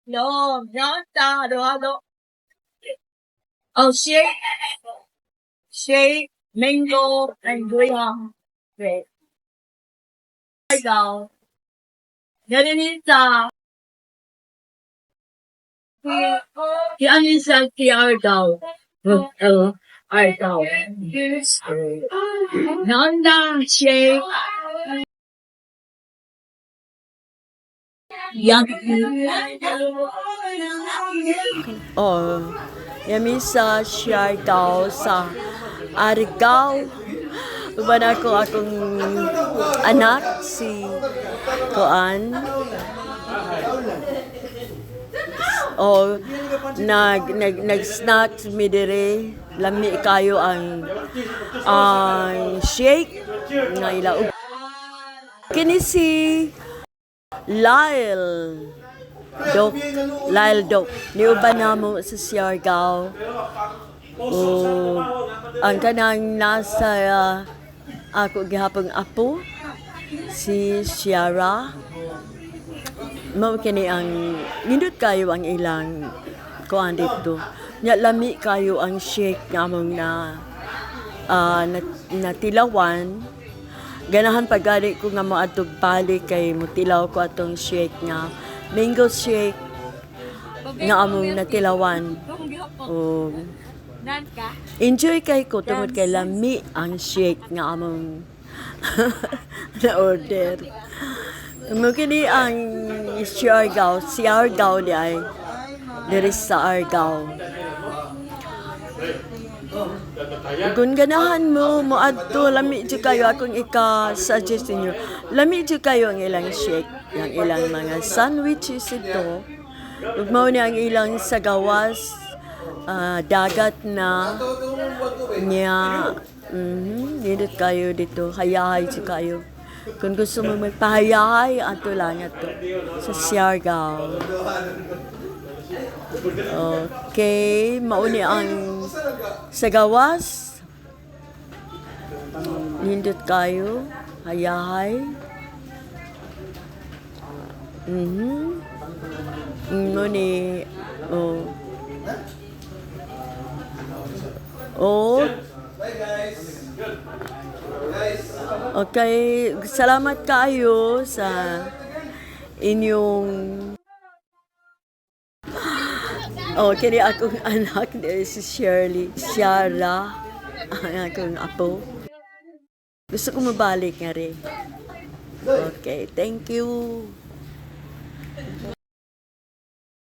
No, not halo. Oh, shake, shake, mango, and graham. Great. Ikaw. Ganun sa si ano sa si Argao. Oh, Argao. Nanda, shake. Yummy. Oh, yami sa Siargao, sa Argao. Uban ako akong anak si Koan. Oh, nag nag nag snacks mi dire. Lami kayo ang shake nga ila. Kini si Lyle Doc, Lyle Doc. Niuban namo sa Siargao. O ang kanang nasa ako gihapon apo si Ciara. Mao kini ang nindot kayo ang ilang kuan dito. Nya lami kayo ang shake nga among na natilawan. Ganahan pa gani ko nga moadtog balik kay motilaw ko atong shake nga mango shake nga among natilawan. O enjoy kay ko tungod kay lami ang shake nga among na order. Mo kini ang Siargao, Siargao di ay diri sa Argao. Kung ganahan mo, moadto, lami jud kayo akong ika-suggest ninyo. Lami jud kayo ang ilang shake, ang ilang mga sandwiches ito. Ug mao ni ang ilang sa gawas, dagat na niya. Nindot kayo dito, hayahay jud kayo. Kung gusto mo magpahayahay, ato lang ato sa Siargao. Okay, mauni ang sa gawas. Nindot kayo, hayahay. Mo ni, oh. Oh. Okay, salamat kayo sa inyong. Oh, kini akong anak ni si Shirley, Ciara, ang akong apo. Gusto ko mabalik nga rin. Okay, thank you.